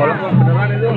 Walaupun beneran itu.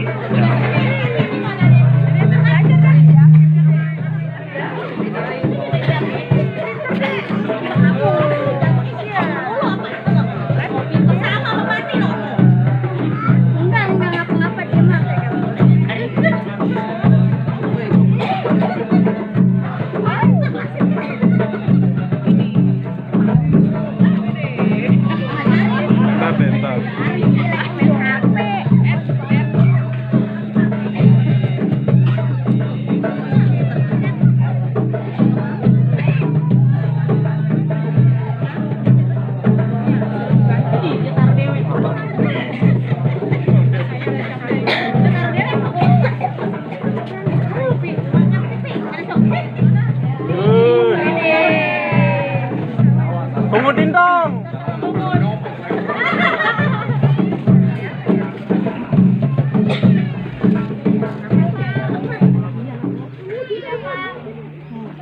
Tungguin dong.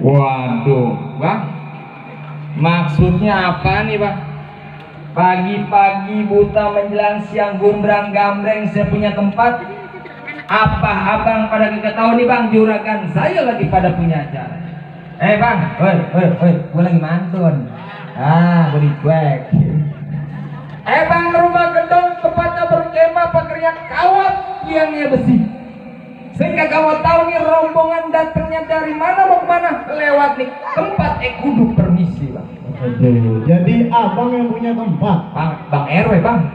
Waduh, Bang. Maksudnya apa nih, Bang? Pagi-pagi buta menjelang siang gombrang gambreng saya punya tempat. Apa abang pada kagak tahu nih, Bang, juragan saya lagi pada punya acara. Bang, woi, gue lagi mantun. Gue dicuek. Bang, rumah gedong tempatnya berkemah pakaian kawat tiangnya besi. Saya kagak mau tahu nih rombongan datangnya dari mana mau kemana. Lewat nih tempat kudu permisi, Bang. Aduh, jadi abang yang punya tempat? Bang RW, Bang.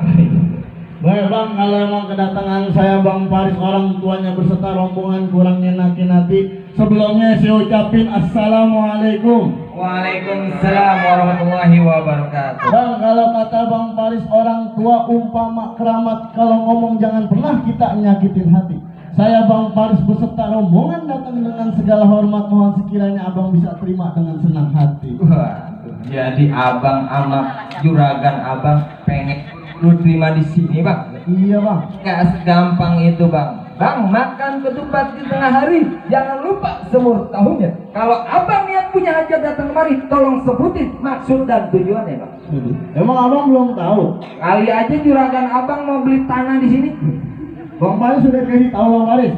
Baik, Bang, kalau emang kedatangan saya Bang Paris orang tuanya berserta rombongan kurang nyenakin hati, sebelumnya saya ucapin Assalamualaikum. Waalaikumsalam warahmatullahi wabarakatuh. Bang, kalau kata Bang Paris orang tua umpama keramat, kalau ngomong jangan pernah kita nyakitin hati. Saya Bang Paris beserta rombongan datang dengan segala hormat, mohon sekiranya abang bisa terima dengan senang hati. Waduh, jadi abang sama juragan abang pengen lu terima di sini, Bang? Iya, Bang. Gak segampang itu, Bang. Bang, makan ketupat di tengah hari, jangan lupa seumur tahunnya. Kalau abang niat punya hajat datang kemari, tolong sebutin maksud dan tujuannya, Bang. Emang abang belum tahu? Kali aja juragan abang mau beli tanah di sini. Bang Paris sudah kasih tahu Bang Paris?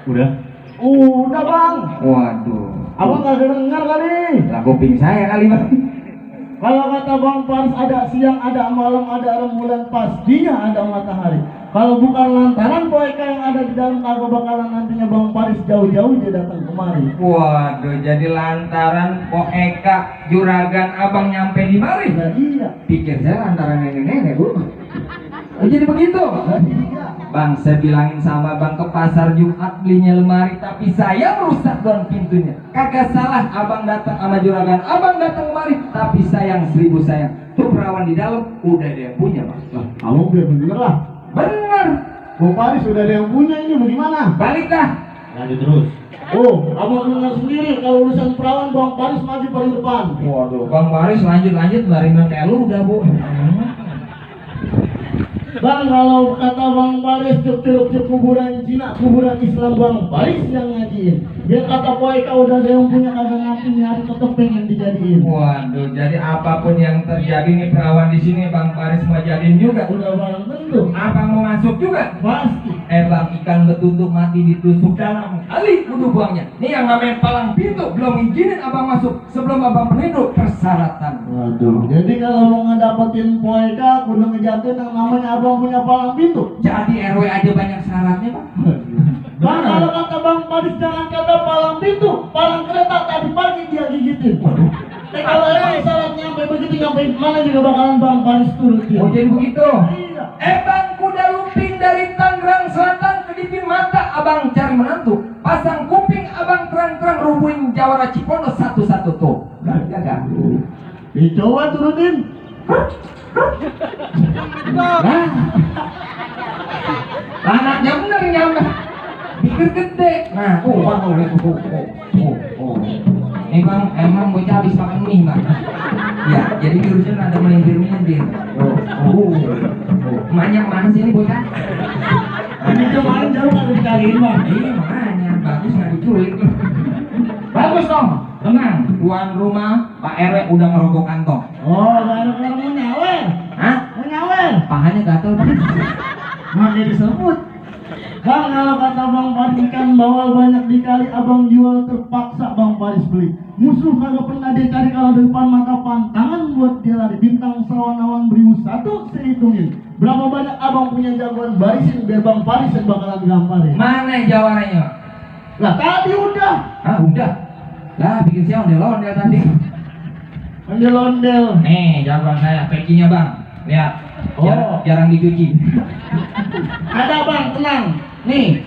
Udah. Udah, Bang. Waduh. Abang nggak dengar kali? Lah kuping saya kali, Bang. Kalau kata Bang Paris ada siang, ada malam, ada rembulan, pastinya ada matahari. Kalau bukan lantaran poeka yang ada di dalam kagak bakalan nantinya Bang Paris jauh-jauh dia datang kemari. Waduh, jadi lantaran poeka juragan abang nyampe di mari. Nah, iya. Pikir saya lantaran nenek-nenek, Bu. Oh, jadi begitu? Nah, iya. Bang, saya bilangin sama Bang ke pasar Jumat belinya lemari, tapi saya merusak don pintunya. Kagak salah abang datang sama juragan abang datang kemari, tapi sayang 1000 sayang. Tuh perawan di dalam udah ada yang punya, Bang. Nah, kamu udah bener lah. Bener. Bang Paris sudah ada yang punya, ini bagaimana? Balik dah. Lanjut terus. Oh, abang dengar sendiri kalau urusan perawan Bang Paris maju paling depan. Waduh, Bang Paris lanjut dari mentelu udah, Bu. Bang, kalau kata Bang Paris cuk kuburan Cina, kuburan Islam Bang Paris yang ngajiin. Dia kata poeka udah ada yang punya kagak ngaku nyari tetep pengen dijadiin. Waduh, jadi apapun yang terjadi nih perawan di sini Bang Paris mau jadiin juga. Udah barang tentu. Apa mau masuk juga? Pasti. Bang, ikan betutuk mati ditusuk dalam kali kudu buangnya. Nih yang namanya palang pintu belum izinin abang masuk sebelum abang penuh persyaratan. Waduh. Jadi kalau mau ngedapetin poeka kudu ngejatuhin yang namanya abang punya palang pintu. Jadi RW aja banyak syaratnya, Bang. Bang, kalau kata Bang Paris jangan kata palang pintu, palang kereta tadi pagi dia gigitin. Waduh. Kalau emang syaratnya sampai begitu nyampe mana juga bakalan Bang Paris turutin. Oh, jadi begitu. Iya. Bang, kuda lumping dari Tangerang Selatan kedipin mata abang cari menantu. Pasang kuping abang terang-terang rubuhin Jawara Cipondo satu-satu tuh. Gak. Dicoba turutin. Nah, anaknya bener nyampe. Pikir gede. Nah, Ini Bang, emang bocah habis makan mie, Bang. Ya, jadi virusnya ada melintir-melintir. Emaknya mana sih ini bocah? Ini kemarin jauh nggak dicariin Bang. Iya, makanya. bagus nggak diculik. Bagus dong, tenang. Tuan rumah Pak RW udah ngerokok kantong. Oh, baru kalau mau nyawer. Hah? Mau nyawer. Pahanya gatel bang. Makanya disebut. Bang, kalau kata Bang Paris ikan bawal banyak dikali, abang jual terpaksa Bang Paris beli. Musuh kagak pernah dicari kalau di depan mata pantangan buat dia lari. Bintang sawan-awan beribu satu sehitungin. Berapa banyak abang punya jagoan barisin biar Bang Paris yang bakalan gamparin. Mana jawarannya? Lah tadi udah. Ah udah. Lah bikin siapa ondel-ondel tadi. Ondel-ondel. Nih jagoan saya, pecinya bang. Lihat. Oh. Jarang dicuci. Ada Bang, tenang. Nih.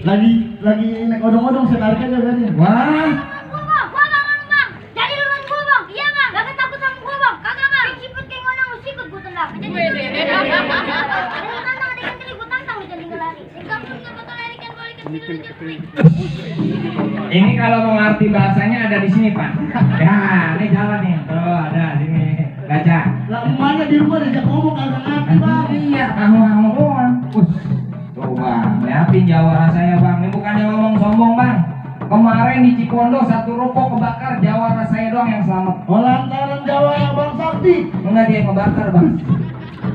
Lagi naik odong-odong saya tarik aja berarti. Wah. Gua bang. Jadi duluan gua bang. Iya bang. Gak takut sama gua bang. Kagak bang. Siput kayak ngonang sikut gua tendang. Jadi ada lu tantang ada ikan teri gua tantang lu jadi nggak lari. Singapura nggak bakal lari kan balik ke situ jepri. Ini kalau mau ngerti bahasanya ada di sini pak. Ya, ini jalan nih. Tuh ada sini. Baca. Lah emaknya di rumah diajak ngomong kagak ngerti Bang. Iya, kamu doang. Tuh bang, liatin jawara saya bang. Ini bukannya ngomong sombong bang. Kemarin di Cipondo satu ruko kebakar, jawara saya doang yang selamat. Oh lantaran Jawa Bang Sakti. Enggak dia yang ngebakar bang.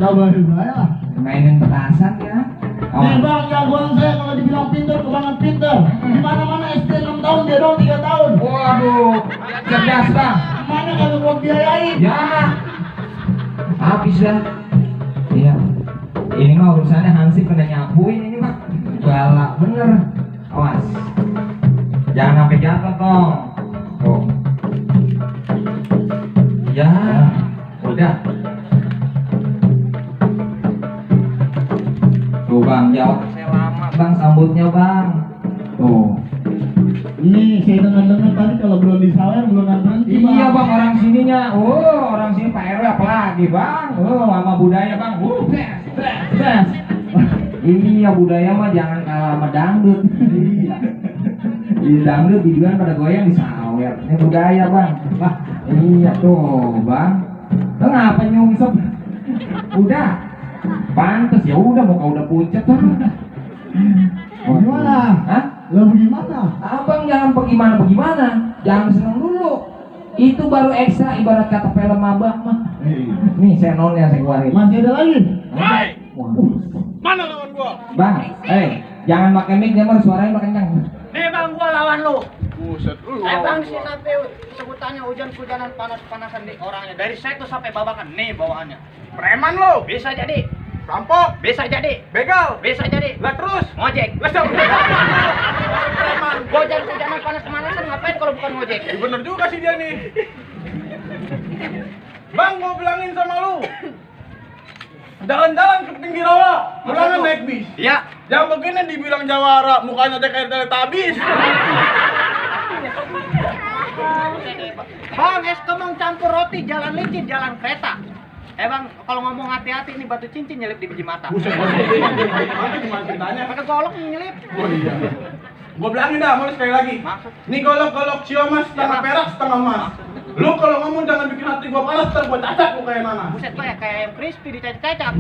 Coba saya lah. Mainin petasan ya. Nih Bang, jagoan saya kalau dibilang pintar kebanget pintar. Di mana-mana SD 6 tahun dia doang 3 tahun. Waduh, cerdas bang. Mana kagak gua biayain. Ya, habis dah. Iya. Ini mah urusannya Hansip kena nyapuin ini mah. Galak bener. Awas. Jangan sampai jatuh toh. Tuh. Ya, udah. Tuh bang, jawab saya lama bang sambutnya bang. Tuh. Ini saya dengar tadi kalau belum disawer belum berhenti Bang. Iya bang, orang sininya. Orang sini Pak RW apalagi bang. Sama budaya bang. Bes. Iya budaya mah jangan kalah sama dangdut. Di dangdut dijual pada goyang di sawer. Ini budaya bang. Wah, iya tuh bang. Lo ngapa nyungsep? Udah. Pantes ya udah muka udah pucat tuh. Gimana? Hah? Lah bagaimana? Abang jangan bagaimana. Jangan seneng dulu. Itu baru ekstra ibarat kata film abang mah. Nih senonnya saya keluarin. Masih ada lagi? Hai, Waduh. mana lawan gua? Bang, jangan pakai mic jamar suaranya makin kencang. Nih bang, gua lawan lu. Buset, lu Bang, lawan si gua. sampai sebutannya hujan-hujanan panas-panasan di orangnya. Dari setu sampai babakan. Nih bawaannya. Preman lu, Bisa jadi, rampok, bisa jadi, begal, bisa jadi. lah terus. Ngojek. Lah siapa? Preman. Gua hujan-hujanan panas-panasan ngapain kalau bukan ngojek? Bener juga sih dia nih. Bang, gua bilangin sama lu. Jalan-jalan ke tinggi rawa, pulangan Masa naik tuh? bis. Iya. Yang begini dibilang jawara, mukanya aja kayak Teletubbies. Bang, es kemang campur roti, jalan licin, jalan kereta. Bang, kalau ngomong hati-hati nih batu cincin nyelip di biji mata. Buset, gimana ceritanya? Pakai golok nyelip. Oh iya. Gua bilangin dah, mulai sekali lagi. Maksud? Nih golok-golok siomas setengah Ya, perak setengah emas. Lu kalau ngomong jangan bikin hati gua panas, ntar gua cacat lu kayak mana. Buset gua ya kayak ayam crispy dicacak-cacak.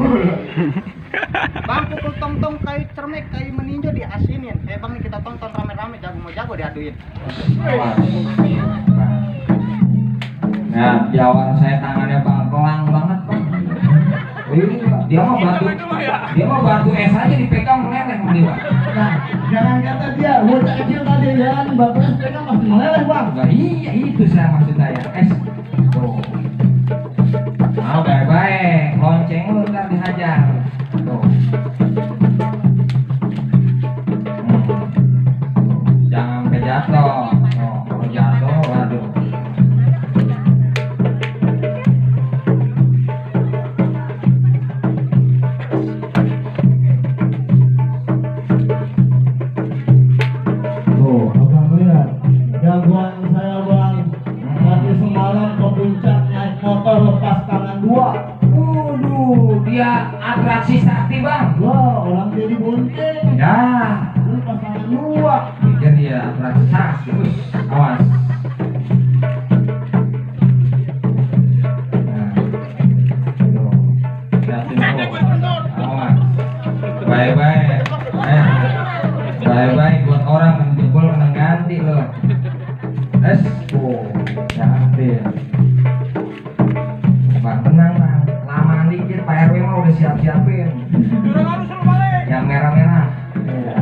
Bang, pukul tong-tong kayu cermek, kayu meninjau diasinin. Bang nih kita tonton rame-rame jago mau jago diaduin. Nah, jawara saya tangannya bang pelang banget bang. Dia mah batu es aja dipegang meleleh sama dia bang. Nah, jangan kata dia, bocah kecil tadi jalan batu es pegang masih meleleh Bang. Nah, iya itu saya maksud saya. Tuh. Mau baik-baik, lonceng lu ntar dihajar. Tuh. Jangan sampai jatuh. Oh, kalau jatuh, waduh. Tuh, abang lihat, jagoan saya Bang. Tadi semalam ke puncak naik motor lepas tangan 2. Waduh, dia atraksi sakti bang. Wah, orang jadi bunting. Ya, Lepas tangan 2. pikir dia atraksi sakti. Wih, awas. Nah, tuh. Lihatin tuh. Awas. Baik-baik. orang yang jebol kena ganti loh. Ganti. Bang tenang bang, lamaan dikit Pak RW mah udah siap-siapin. Yang merah-merah. Iya.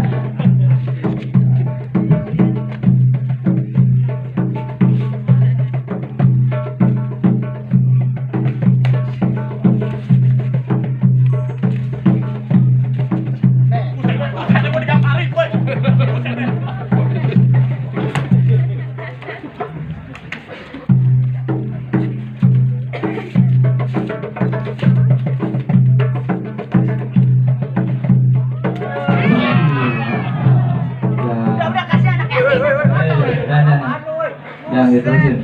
Jangan diterusin.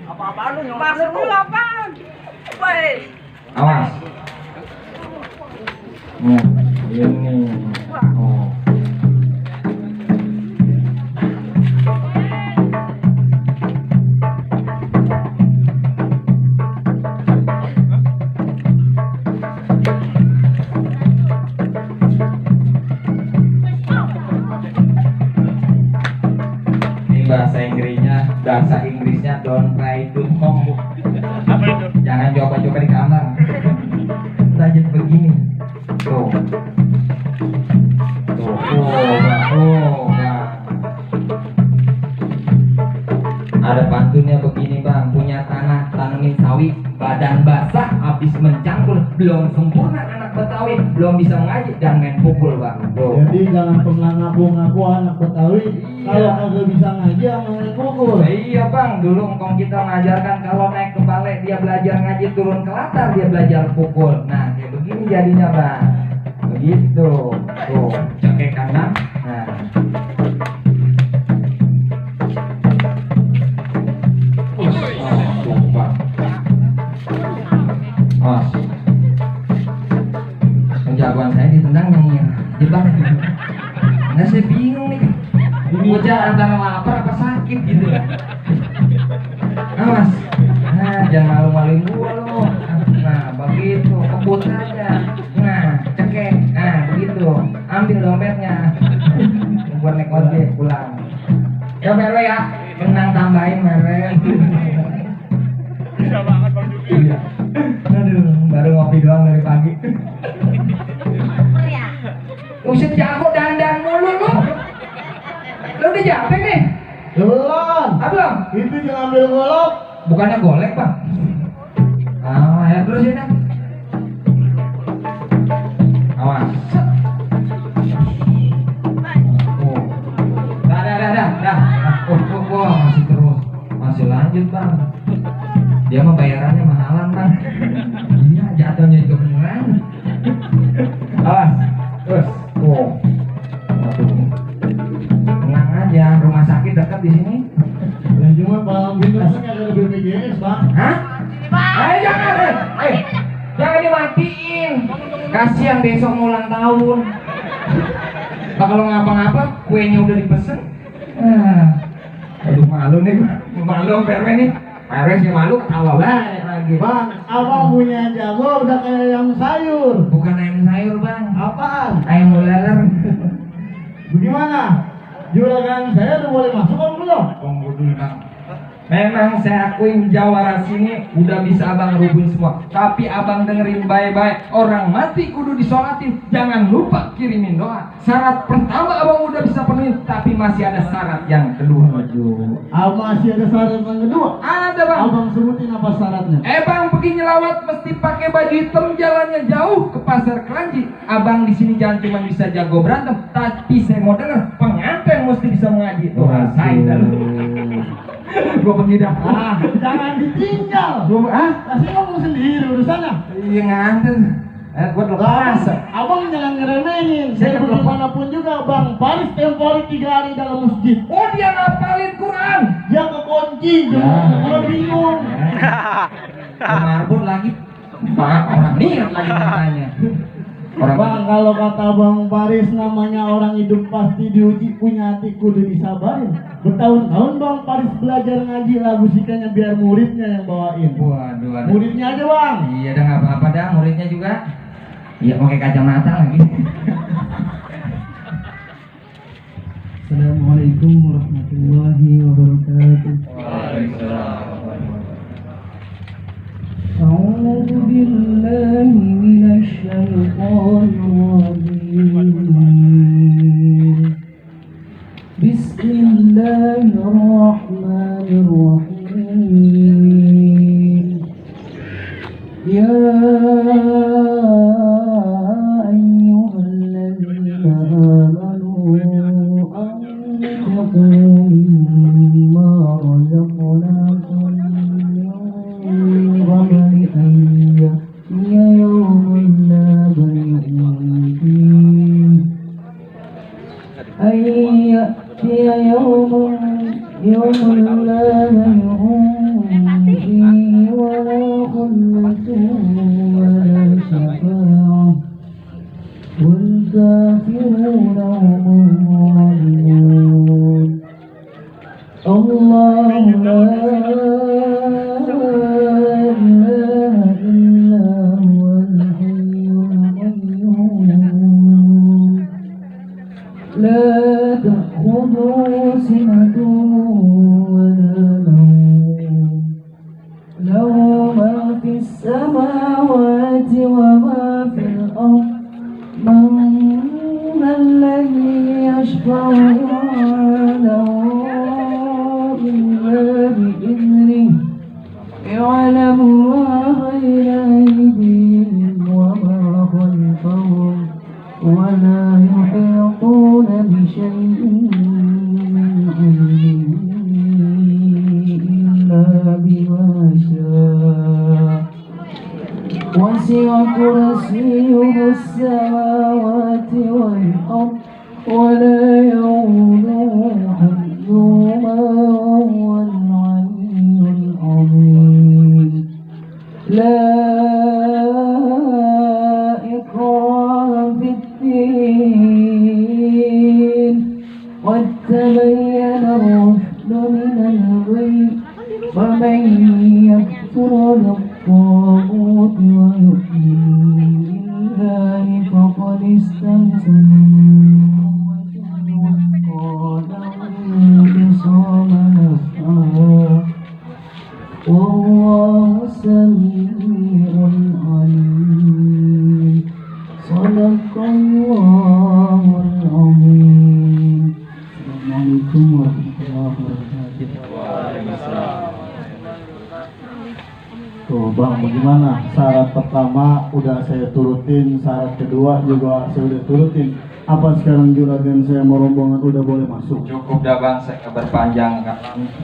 Apa-apaan lu nyolong? Maksud lu apaan? Woi. Awas. Nah, ini. Oh. Bahasa Inggrisnya don't try to home. Jangan coba-coba di kamar. Lanjut begini. Tuh. Ada pantunnya begini bang, punya tanah tanemin sawi, badan basah habis mencangkul, belum sempurna anak Betawi, belum bisa mengaji dan main pukul bang. Tuh. Jadi jangan pernah ngaku-ngaku anak Betawi. Kalau kagak bisa ngaji sama main pukul. Iya bang, dulu engkong kita ngajarkan kalau naik ke balai dia belajar ngaji, turun ke latar dia belajar pukul. Nah kayak begini jadinya bang, begitu. Tuh cekek kanan. Nah. Tuh bang. Penjagoan saya ditendang nyanyi jebak. Nah saya bingung nih. Bocah antara lapar apa sakit gitu. Awas. Nah, jangan malu-maluin gua lo. Nah, begitu, kebut aja. Nah, cekek. Nah, begitu. Ambil dompetnya. Buat naik ojek pulang. Ya Merwe ya, menang tambahin Merwe. Bisa banget Bang Juki. Iya. Aduh, baru ngopi doang dari pagi. Uset jago dandan mulu lu. Lu udah capek nih? Belum. Belum? Itu jangan ambil golok. Bukannya golek bang? Ya terus ya dah. Awas. Oh. Dah. Masih terus. Masih lanjut bang. Dia mah bayarannya mahalan bang. Iya jatuhnya juga beneran. Awas. Terus. Tenang aja, rumah sakit dekat di sini. Ya cuma palang pintusnya kagak ada BPJS bang. Hah? Jangan, jangan dimatiin. Kasihan besok mau ulang tahun. Kalau ngapa-ngapa, kuenya udah dipesen. Aduh malu nih, malu perwe nih. Perwe sih malu, ketawa banget lagi. Bang, abang punya jago udah kayak ayam sayur. Bukan ayam sayur bang. Apaan? Ayam ular. Bagaimana? Juragan saya udah boleh masuk apa belum? Tunggu dulu bang. Memang saya akuin Jawara sini udah bisa abang rubun semua. Tapi abang dengerin baik-baik. Orang mati kudu disolatin. Jangan lupa kirimin doa. Syarat pertama abang udah bisa penuhin. Tapi masih ada syarat yang kedua. Masih ada syarat yang kedua? Ada bang. Abang sebutin apa syaratnya? Bang pergi nyelawat mesti pakai baju hitam, jalannya jauh ke pasar Keranji. Abang di sini jangan cuma bisa jago berantem, tapi saya mau denger pengantin mesti bisa mengaji. Tuh rasain dah lu. Gua pergi dah. Jangan ditinggal. Kasih ngomong sendiri urusannya. Iya nganten. Gua lepas. Abang jangan ngeremehin. Saya Saya pergi manapun juga Bang Paris tempo hari 3 hari dalam masjid. Oh dia ngapalin Quran. Dia kekunci. Kalau bingung. Marbot lagi. Orang niat lagi matanya. Bang, kalau kata Bang Paris namanya orang hidup pasti diuji, punya hati kudu disabarin. Bertahun-tahun Bang Paris belajar ngaji, lagu sikanya biar muridnya yang bawain. Waduh. Muridnya aja Bang. Iya dah nggak apa-apa dah, muridnya juga. Iya pakai kacamata lagi. Assalamualaikum warahmatullahi wabarakatuh. أعوذ بالله من الشيطان الرجيم. بسم الله الرحمن الرحيم. يا أيها الذين آمنوا أنفقوا مما رزقناكم قبل أن يأتي يوم لا بيع فيه لا بيع فيه ولا خلة ولا شفاعة والكافرون هم الظالمون. الله لا إله إلا هو الحي القيوم لا تأخذه سنة ولا نوم له ما في السماوات وما في الأرض من ذا الذي يشفع عنده إلا بإذنه يعلم ما بين أيديهم وما خلفهم ولا يحيطون بشيء من علمه إلا بما شاء وسع كرسيه السماوات والأرض ولا يؤوده حفظهما وهو العلي العظيم. لا إكراه في الدين قد تبين الرشد من الغي فمن يكفر بالطاغوت ويؤمن بالله فقد استمسك انفصام نفعا والله سميع عليم. صدق الله العظيم. Assalamualaikum warahmatullahi wabarakatuh. Tuh Bang, bagaimana? Syarat pertama udah saya turutin, syarat kedua juga saya udah turutin. Apa sekarang juragan saya mau rombongan udah boleh masuk? Cukup dah Bang, saya berpanjang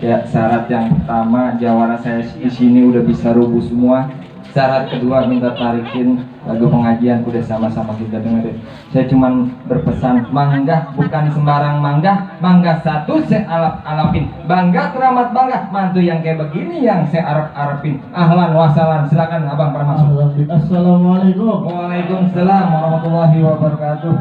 ya. Syarat yang pertama jawara saya di sini udah bisa rubuh semua. Syarat kedua minta tarikin lagu pengajian udah sama-sama kita dengerin. Saya cuman berpesan manggah bukan sembarang manggah, manggah satu saya alap-alapin. Bangga keramat bangga, mantu yang kayak begini yang saya arep-arepin. Ahlan wasalan, silakan Abang pada masuk. Assalamualaikum. Waalaikumsalam warahmatullahi wabarakatuh.